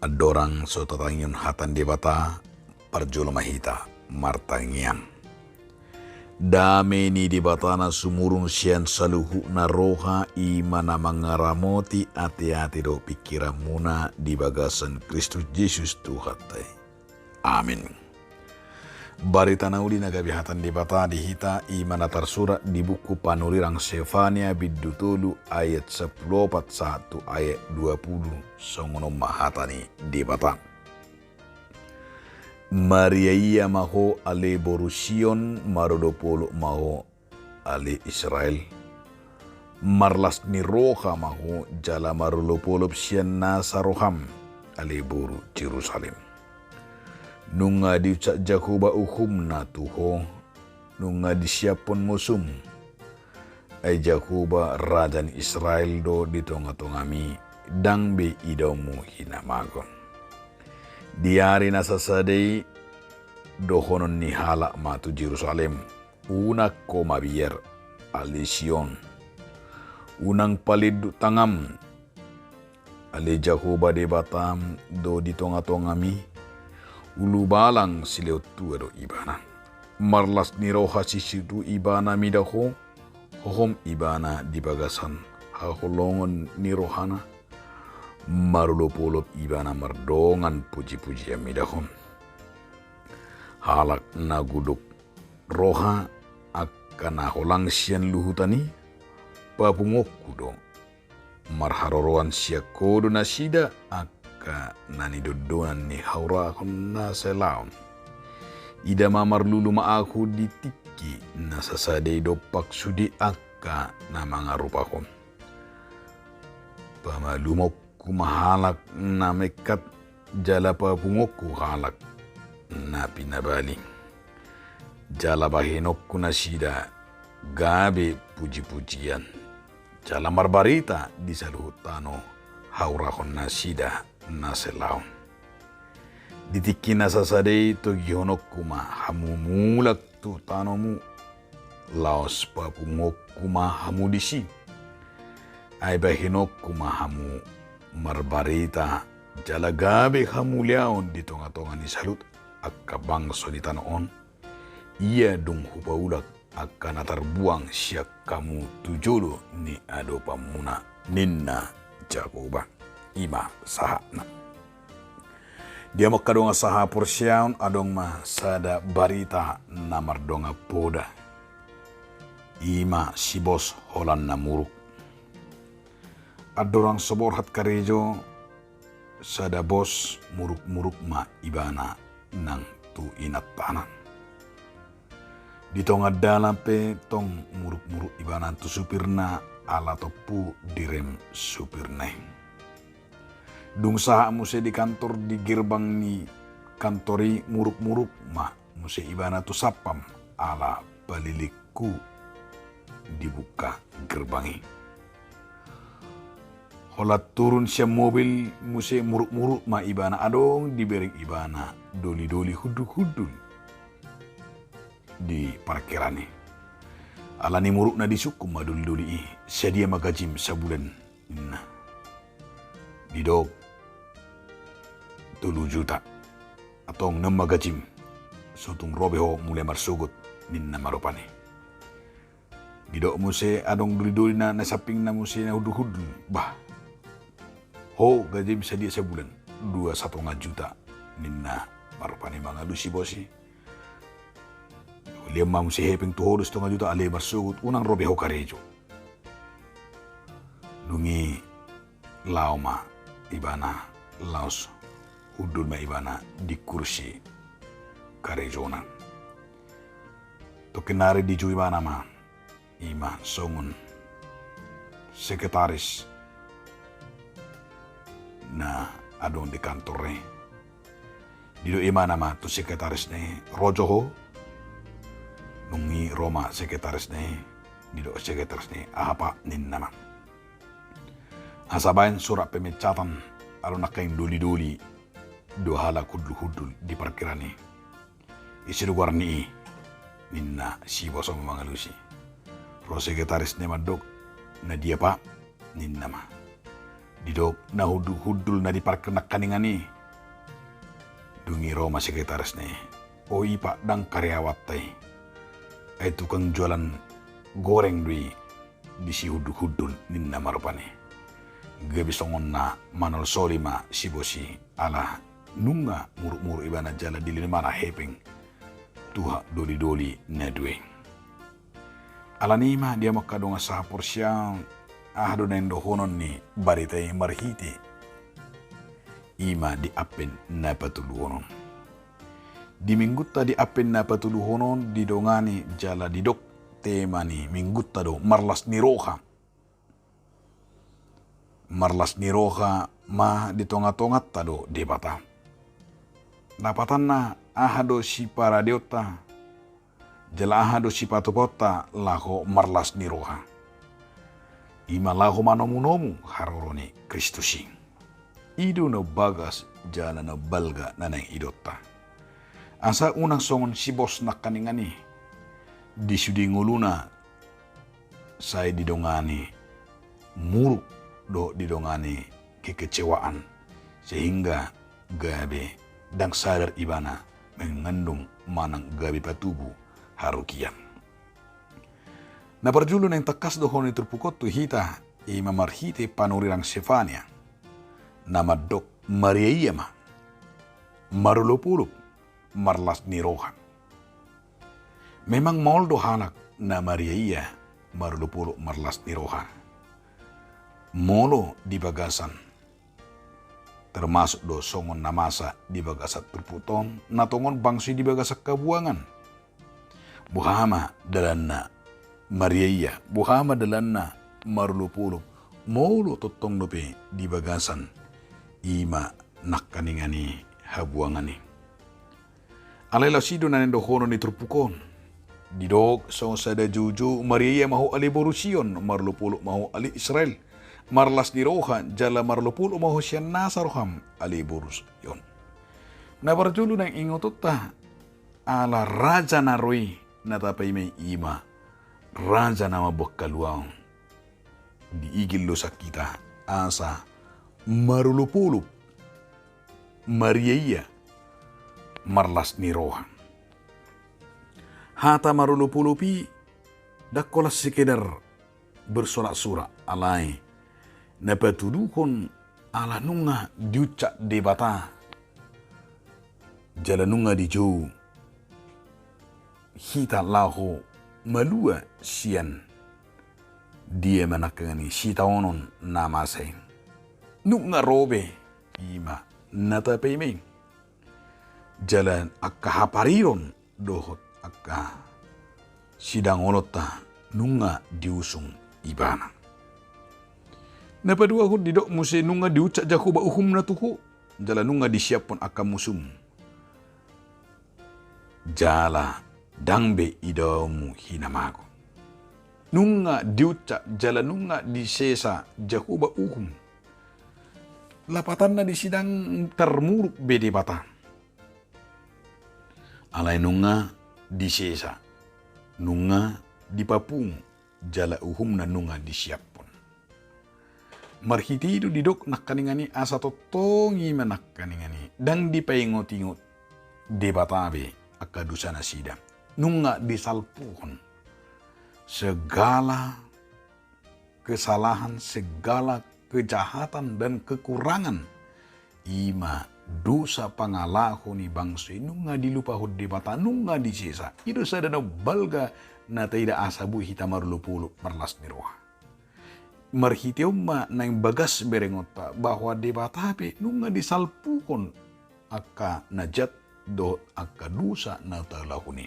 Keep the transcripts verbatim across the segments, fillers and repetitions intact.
Andorang so tatangihon hata ni Debata, parjolo ma hita martangiang. Dame ni Debata na sumurung sian saluhutna roha, i ma na mangaramoti ateate dohot pingkiranmuna di bagasan Kristus Jesus Tuhanta i. Amin. Barita na uli na gabe hata ni Debata di hita, i ma na tarsurat di buku Panurirang Sefania bindu tolu ayat sampulu opat sahat tu ayat dua pulu, songon on ma hata ni Debata. Mariaia ma ho ale boru Sion, marolopolop ma ho ale Israel. Marlas ni roha ma ho jala marolopolop sian nasa roham, ale boru Jerusalem. Nunga diucap Jahowa uhumna tu ho, nunga disiaphon mosum. Ai Jahowa, raja ni Israel do di tongah-tongahmi, ndang be idaonmu hinamagon. Di ari na sasada i dohonon ni halak ma tu Jerusalem, unang ho mabiar, ale Sion. Unang palindut tangam, ale Jahowa Debatam do di tongah-tongahmi. Ulubalang silehon tua do ibana. Marlas ni roha sisiru ibana mida ho, hohom ibana di bagasan haholongon ni rohana. Marolopolop ibana mardongan pujipujian mida ho. Halak na godang roha angka na holang sian luhutan i, papunguonku do. Marharoroan sian ho do nasida angka na nidondonan ni haurahon na salaon. Ida ma, marlulu ma ahu di tingki na sasada i dompak sude angka na mangarupa ho. Pamalumonku ma halak na mengkat, jala papunguonku halak na pinabaling. Jala bahenonku nasida gabe pujipujian, jala marbarita di saluhut tano haurahon nasida na salaon. Di tingki na sasada i togihononku ma hamu mulak tu tanomu, laos papunguonku ma hamu disi. Ai bahenonku ma hamu marbarita, jala gabe hamuliaon di tongah-tongah ni saluhut angka bangso ni tano on. Ia dung hupaulak angka na tarbuang sian hamu tu jolo ni adopanmuna, ninna Jahowa. I ma sahatna. Di hamu angka dongan sahaporseaon, adong ma sada barita na mardongan poda. I ma sibos holan na muruk. Andorang so borhat karejo, sada bos muruk-muruk ma ibana nang tu inantana. Di tonga dalan pe tong muruk-muruk ibana tu supirna, ala tompu direm supirna i. Dung sahat muse di kantor, di gerbang ni kantor i muruk-muruk ma muse ibana tu satpam, ala palilingku dibuka gerbang i. Holan turun sian mobil muse muruk-muruk ma ibana, adong dibereng ibana doli-doli hundul-hundul di parkiran i. Alani murukna disungkun ma doli-doli i, sadia ma gajim sabulan, ninna. Didok, tolu juta. Antong, naung ma gajim, so tung ro be ho mulai marsogot, ninna ma rupani. Didok muse adong doli-doli na, na sampingna muse na hundul-hundul. Bah, ho gajim sadia sabulan? Dua satonga juta, ninna ma rupani mangalusi bos i. Hulehon ma muse hepeng tu ho do satonga juta, alai marsogot, unang ro be ho karejo. Dung i laho ma ibana, laos hundul ma ibana di kursi karejona. Tongkin nari dijou ibana ma, i ma songon sekretaris na adong di kantor i. Didok ibana ma tu sekretarisna i, ro jo ho. Dung i ro ma sekretarisna i, didok sekretarisna i, aha, Pak, ninna ma. Asa baen surat pemecatan, adong nangkin doli-doli, dua halak hundul-hundul di parkiran i. Ise do goarni i? Ninna si bos on mangalusi. Ro sekretarisna i mandok, na dia, Pak? Ninna ma. Didok, na hundul-hundul na di parkir nangkaningan i, Dung i ro ma sekretarisna i, "O i, Pak, ndang karyawan ta i, ai tukang jualan goreng do i di sihundul-hundul," ninna ma rupani. Gabe songon na manolsoli ma si bos i ala nunga muruk-muruk ibana jala dilehon ibana hepeng tu doli-doli na dua i. Alani i ma di hamu angka dongan sahaporseaon, aha do naeng dohonon ni barita i marhite i ma di Advent na patoluhon on. Di minggunta di Advent na patoluhon on didongani jala didok tema ni minggunta do marlas ni roha. Marlas ni roha ma di tonga-tonganta do Debata. Lapatanna, aha do siparadeonta jala aha do sipatupaonta laho marlas ni roha? I ma laho manomu-nomu haroro ni Kristus i. I do na bagas jala na balga na naeng idonta. Asa unang songon si bos nangkaningan i, di sude ngoluna sai didongani muruk dohot didongani kekecewaan, sehingga gabe ndang sadar ibana mengandung manang gabe patubu harugian. Na parjolo naeng tangkas dohonon ni turpuk on tu hita, i ma marhite panurirang Sefania, na mandok, Maria ia ma marolop-olop marlas ni roha. Memang maol do halak na Maria ia marolop-olop marlas ni roha. Molo di bagasan, termasuk do songon na masa di bagasan turpuk on, na tongon bangso i di bagasan habuangan. Boha ma dalanna Maria ia, boha ma dalanna marolop-olop, molo tongtong dope di bagasan i ma nangkaningan i habuangan i. Alai laos i do na naeng dohonon ni turpuk on. Didok songon sada joujou, Maria ia ma ho ale boru Sion, marolop-olop ma ho ale Israel. Marlas ni roha jala marolop-olop ma ho sian nasa roham ale boru Sion. Na parjolo naeng ingotonta, ala raja na ro i na tapaima i, i ma raja na mamboan haluaon. Diigil do sian hita asa marolop-olop Maria ia marlas ni roha. Hata marolop-olop i ndang holan sekedar bersorak-sorak, alai na patuduhon ala nunga diuncak Debata jala nunga dijou hita laho malua sian dia ma nangkaningan i sitaonon na masa i. Nunga ro be i ma na tapaima i. Jala angka hapariron dohot angka sidangolonta nunga diusung ibana. Na paduahon didok muse nunga diuncak Jahowa uhumna tu ho, jala nunga disiaphon angka musum. Jala ndang be idaonmu hinamago. Nunga diuncak jala nunga disesa Jahowa uhum. Lapatanna disi ndang tarmuruk be Debata. Alai nunga disesa, nunga dipapungu, jala uhumna nunga disiaphon. Marhite i do didok nangkaningan i asa tongtong i ma nangkaningan i ndang dipaingot-ingot Debata be angka dosa nasida. Nunga disalpuhon segala kesalahan, segala kejahatan dan kekurangan. I ma dosa pangalaho ni bangso i nunga dilupahon Debata, nunga disesa. I do sada na balga na taida asa boi hita marolop-olop marlas ni roha. Marhite on ma naeng bagas berengonta bahwa Debata pe nunga disalpuhon angka na jat dohot angka dosa na taulahon i.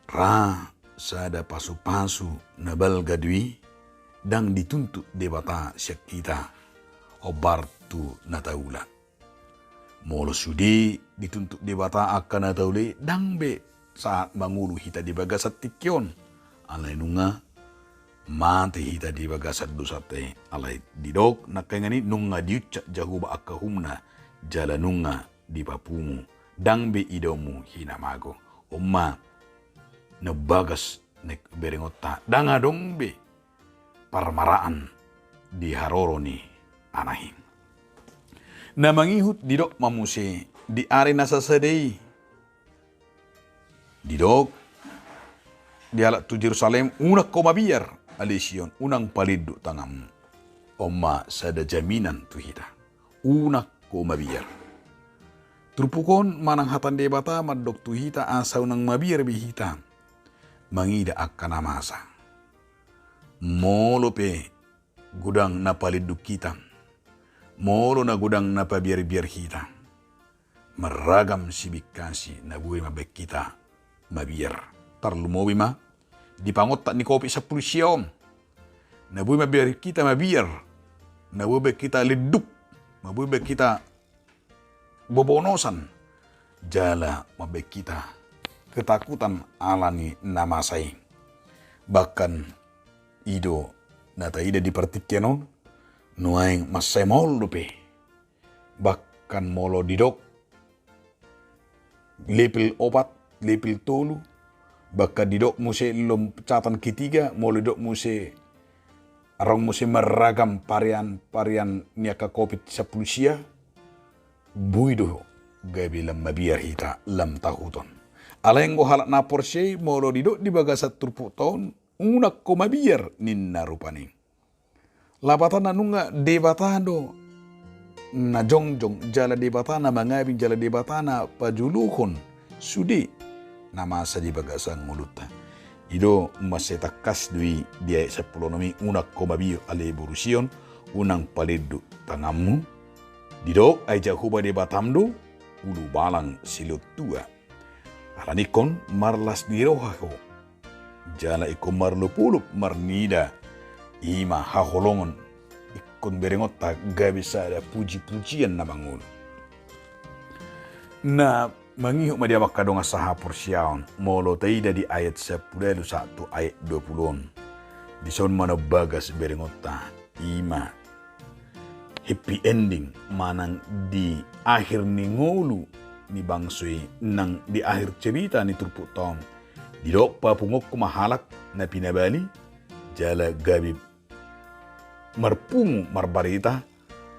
Ra sada pasu-pasu na balga do i, ndang dituntut Debata sian hita hombar tu na taula. Molo sude dituntut Debata angka na taula i, ndang be sahat mangolu hita di bagasan tingki on. Alai nunga mate hita di bagasan dosanta i. Alai didok nangkaningan i nunga diuncak Jahowa angka uhumna, jala nunga dipapungu, ndang be idaonmu hinamago. On ma na bagas na berengonta, ndang adong be parmaraan di haroro ni Anak i. Na mangihut didok ma muse di ari na sasada i, didok dialap tu Jerusalem, unang ho mabiar, ale Sion, unang palinduk tanganmu. On ma sada jaminan tu hita, unang ho mabiar. Turpuk on manang hata ni Debata mandok tu hita asa unang mabiar be hita mangida angka na masa. Molo pe godang na palinduk hita, molo na godang na pabiarbiar hita, marragam sibingkasi na boi mambaen hita mabiar. Tarlumobi ma di pangontak ni Covid sampulu sia on, na boi mambaen hita mabiar, na boi mambaen hita linduk, na boi mambaen hita bobonosan, jala mambaen hita ketakutan ala ni na masa i. Bahkan i do na taida di partingkian on, nuaeng mansai maol dope. Bahkan molo didok level opat, level tolu, bahkan didok muse lompatan ketiga, molo didok muse, adong muse marragam varian-varian ni angka Covid sampulu sia, boi do gabe lam mabiar hita, lam tahuton. Alai anggo halak na porsea i, molo didok di bagasan turpukta on, unang ho mabiar ninna rupani. Lapatanna nunga Debata do na jongjong, jala Debata na mangabing, jala Debata na pajuluhon sude na masa di bagasan ngolunta. I do mansai tangkas do i di ayat sampulu onom i, unang ho mabiar ale boru Sion, unang palinduk tanganmu. Didok, ai Jahowa Debatam do ulubalang silehon tua. Alani ingkon marlas ni roha ho, jala ingkon marolopolop marnida, i ma haholongon, ingkon berengonta gabe sada pujipujian na mangolu. Na mangihut ma di hamu angka dongan sahaporseaon, molo taida di ayat sampulu ualu sahat tu ayat dua pulu on. Dison ma na bagas berengonta, i ma happy ending, manang di akhir ni ngolu ni bangso i, nang di akhir cerita ni turpukta on. Didok, papunguhon ma halak na pinabali, jala gabe marpungu marbarita,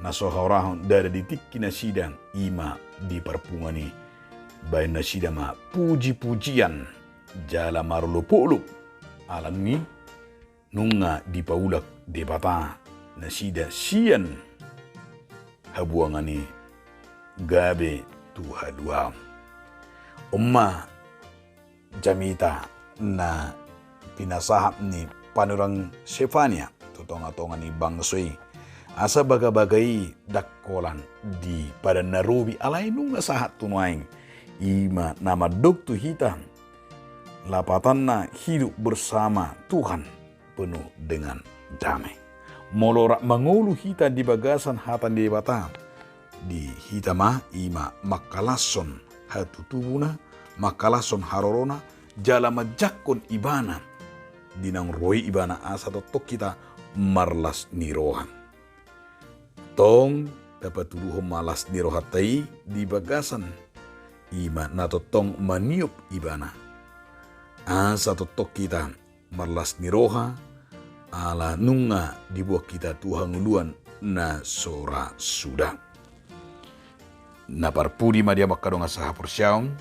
na so haurahon ndada di tingki nasida, i ma di parpunguan i baen nasida ma pujipujian, jala marolopolop, alani nunga dipaulak Debata nasida sian habuangan i gabe tu haluaon. On ma jamita na pinasahat ni panurirang Sefania tu tongatonga ni bangso i, asa bagabaga i ndang holan di padan na robi, alai nunga sahat tu nuaeng. I ma na mandok tu hita lapatanna hidup bersama Tuhan penuh dengan damai. Molo rap mangolu hita di bagasan hata ni Debata, di hita ma i ma mangkalashon hatutubuna, mangkalashon harorona, jala manjangkon Ibana di naung ro i Ibana, asa tongtong hita marlas ni roha. Tong tapatuduhon ma las ni rohanta i di bagasan i ma na tongtong maniop Ibana, asa tongtong hita marlas ni roha, ala nunga diboan hita tu hangoluan na so ra suda. Na parpudi ma di hamu angka dongan sahaporseaon,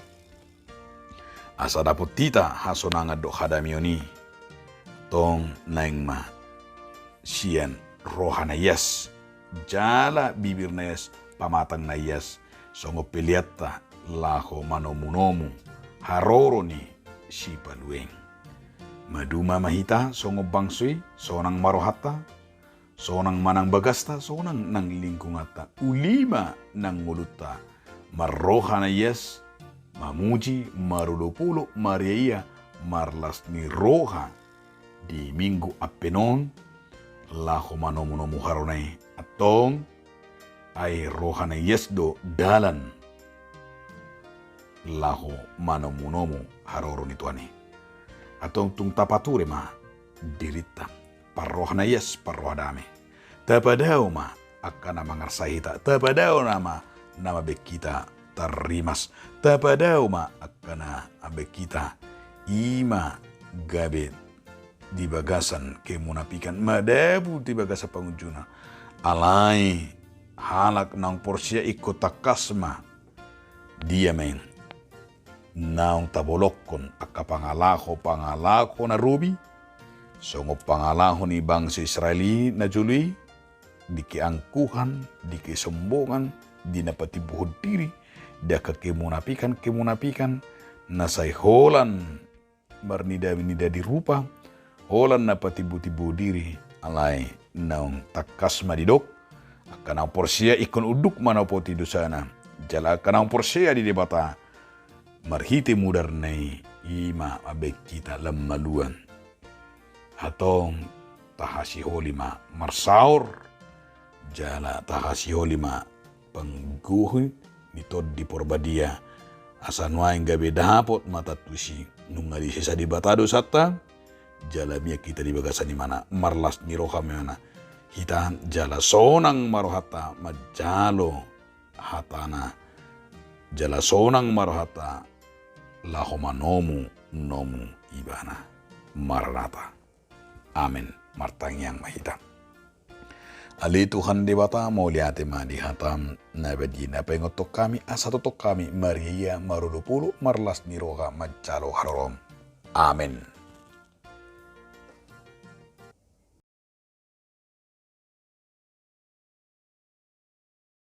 asa dapot hita hasonangan dohot hadameon i, tong naeng ma sian roha na ias, jala bibir na ias, pamatang na ias, songon peleanta laho manomunomu haroro ni Sipaluaeng. Maduma ma hita songon bangso i, sonang ma rohanta, sonang ma nang bagasta, sonang nang lingkunganta, uli ma nang ngolunta marroha na ias, mamuji, marolopolop, mariaia, marlas ni roha di Minggu Advent on, laho manomunomu harorona i. Antong, ai roha na ias do dalan laho manomunomu haroro ni Tuhan i. Antong tung tapature ma dirinta, parroha na ias, parroha dame. Tapadao ma angka na mangarsai hita, tapadao nama na mambaen hita tarrimas, tapadao ma angka na mambaen hita i ma gabe di bagasan kemunapikan, madabu di bagasan pangunjunan. Alai halak naung porsea ingkon tangkas ma. Dia ma i naung tabolongkon angka pangalaho-pangalaho na robi, songon pangalaho ni bangso Israel i na jolo i, di keangkuhan, di kesombongan, di na patimbulhon diri, di angka kemunapikan-kemunapikan, na sai holan marnida-nida di rupa, holan na patimbu-timbu diri, alai naung tangkas ma didok, angka naung porsea ingkon unduk manopoti dosana, jala angka naung porsea di Debata, marhite mudarna i, i ma mambahen hita lam malua. Antong tahasiholi ma marsaor, jala tahasiholi ma panggohi ni Tondi Porbadia, asa nuaeng gabe dapot ma hita tusi, nunga disesa Debata dosanta, jala mian hita di bagasan ibana, marlas ni roha ma ibana. Hita jala sonang ma rohanta manjalo hatana, jala sonang ma rohanta laho manomu-nomu ibana. Maranatha. Amen. Martangiang ma hita. Ale Tuhan Debata, mauliate ma di hatam na badia na paingothon hami, asa tongtong hami mariaia marolopolop marlas ni roha manjalo harorom. Amen.